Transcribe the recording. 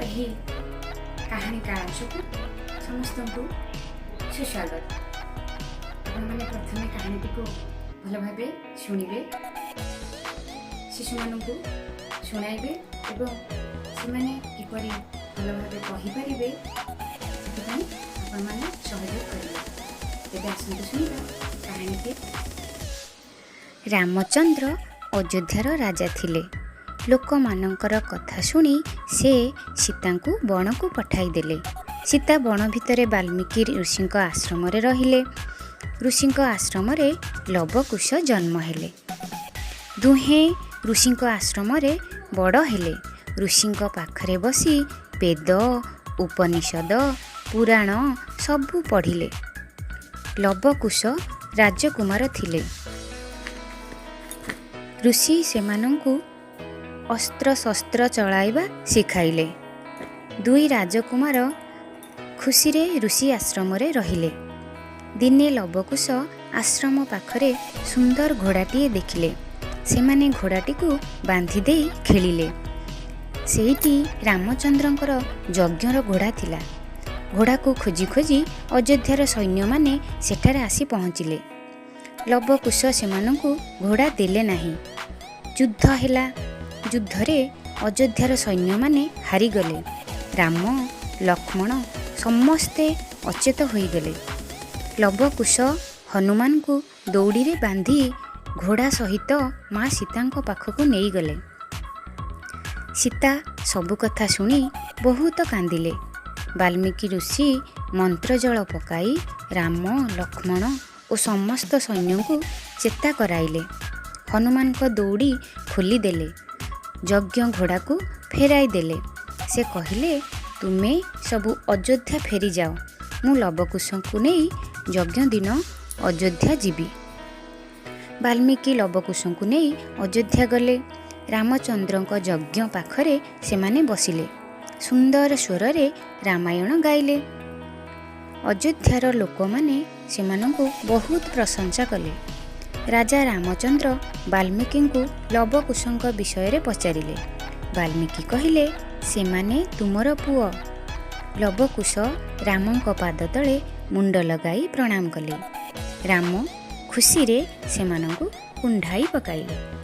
ଏହି କାହାଣୀ କାଳାଂଶକୁ ସମସ୍ତଙ୍କୁ ସୁସ୍ୱାଗତ। ଆପଣମାନେ ପ୍ରଥମେ କାହାଣୀଟିକୁ ଭଲ ଭାବେ ଶୁଣିବେ, ଶିଶୁମାନଙ୍କୁ ଶୁଣାଇବେ ଏବଂ ସେମାନେ କିପରି ଭଲ ଭାବେ କହିପାରିବେ, ସେଥିପାଇଁ ଆପଣମାନେ ସହଯୋଗ କରିବେ। ତେବେ ଆସନ୍ତୁ ଶୁଣିବା କାହାଣୀଟି। ରାମଚନ୍ଦ୍ର ଅଯୋଧ୍ୟାର ରାଜା ଥିଲେ। ଲୋକମାନଙ୍କର କଥା ଶୁଣି ସେ ସୀତାଙ୍କୁ ବଣକୁ ପଠାଇଦେଲେ। ସୀତା ବଣ ଭିତରେ ବାଲ୍ମୀକି ଋଷିଙ୍କ ଆଶ୍ରମରେ ରହିଲେ। ଋଷିଙ୍କ ଆଶ୍ରମରେ ଲବକୁଶ ଜନ୍ମ ହେଲେ। ଦୁହେଁ ଋଷିଙ୍କ ଆଶ୍ରମରେ ବଡ଼ ହେଲେ। ଋଷିଙ୍କ ପାଖରେ ବସି ବେଦ, ଉପନିଷଦ, ପୁରାଣ ସବୁ ପଢ଼ିଲେ। ଲବକୁଶ ରାଜକୁମାର ଥିଲେ। ଋଷି ସେମାନଙ୍କୁ ଅସ୍ତ୍ରଶସ୍ତ୍ର ଚଳାଇବା ଶିଖାଇଲେ। ଦୁଇ ରାଜକୁମାର ଖୁସିରେ ଋଷି ଆଶ୍ରମରେ ରହିଲେ। ଦିନେ ଲବକୁଶ ଆଶ୍ରମ ପାଖରେ ସୁନ୍ଦର ଘୋଡ଼ାଟିଏ ଦେଖିଲେ। ସେମାନେ ଘୋଡ଼ାଟିକୁ ବାନ୍ଧି ଦେଇ ଖେଳିଲେ। ସେଇଟି ରାମଚନ୍ଦ୍ରଙ୍କର ଯଜ୍ଞର ଘୋଡ଼ା ଥିଲା। ଘୋଡ଼ାକୁ ଖୋଜି ଖୋଜି ଅଯୋଧ୍ୟାର ସୈନ୍ୟମାନେ ସେଠାରେ ଆସି ପହଞ୍ଚିଲେ। ଲବକୁଶ ସେମାନଙ୍କୁ ଘୋଡ଼ା ଦେଲେ ନାହିଁ। ଯୁଦ୍ଧ ହେଲା। ଯୁଦ୍ଧରେ ଅଯୋଧ୍ୟାର ସୈନ୍ୟମାନେ ହାରିଗଲେ। ରାମ, ଲକ୍ଷ୍ମଣ ସମସ୍ତେ ଅଚେତ ହୋଇଗଲେ। ଲବକୁଶ ହନୁମାନଙ୍କୁ ଦଉଡ଼ିରେ ବାନ୍ଧି ଘୋଡ଼ା ସହିତ ମା ସୀତାଙ୍କ ପାଖକୁ ନେଇଗଲେ। ସୀତା ସବୁ କଥା ଶୁଣି ବହୁତ କାନ୍ଦିଲେ। ବାଲ୍ମୀକି ଋଷି ମନ୍ତ୍ରଜଳ ପକାଇ ରାମ, ଲକ୍ଷ୍ମଣ ଓ ସମସ୍ତ ସୈନ୍ୟଙ୍କୁ ଚେତା କରାଇଲେ। ହନୁମାନଙ୍କ ଦଉଡ଼ି ଖୋଲିଦେଲେ। ଯଜ୍ଞ ଘୋଡ଼ାକୁ ଫେରାଇ ଦେଲେ। ସେ କହିଲେ, "ତୁମେ ସବୁ ଅଯୋଧ୍ୟା ଫେରିଯାଅ। ମୁଁ ଲବକୁଶଙ୍କୁ ନେଇ ଯଜ୍ଞ ଦିନ ଅଯୋଧ୍ୟା ଯିବି।" ବାଲ୍ମୀକି ଲବକୁଶଙ୍କୁ ନେଇ ଅଯୋଧ୍ୟା ଗଲେ। ରାମଚନ୍ଦ୍ରଙ୍କ ଯଜ୍ଞ ପାଖରେ ସେମାନେ ବସିଲେ। ସୁନ୍ଦର ସ୍ୱରରେ ରାମାୟଣ ଗାଇଲେ। ଅଯୋଧ୍ୟାର ଲୋକମାନେ ସେମାନଙ୍କୁ ବହୁତ ପ୍ରଶଂସା କଲେ। ରାଜା ରାମଚନ୍ଦ୍ର ବାଲ୍ମୀକିଙ୍କୁ ଲବକୁଶଙ୍କ ବିଷୟରେ ପଚାରିଲେ। ବାଲ୍ମୀକି କହିଲେ, "ସେମାନେ ତୁମର ପୁଅ।" ଲବକୁଶ ରାମଙ୍କ ପାଦ ତଳେ ମୁଣ୍ଡ ଲଗାଇ ପ୍ରଣାମ କଲେ। ରାମ ଖୁସିରେ ସେମାନଙ୍କୁ କୁଣ୍ଢାଇ ପକାଇଲେ।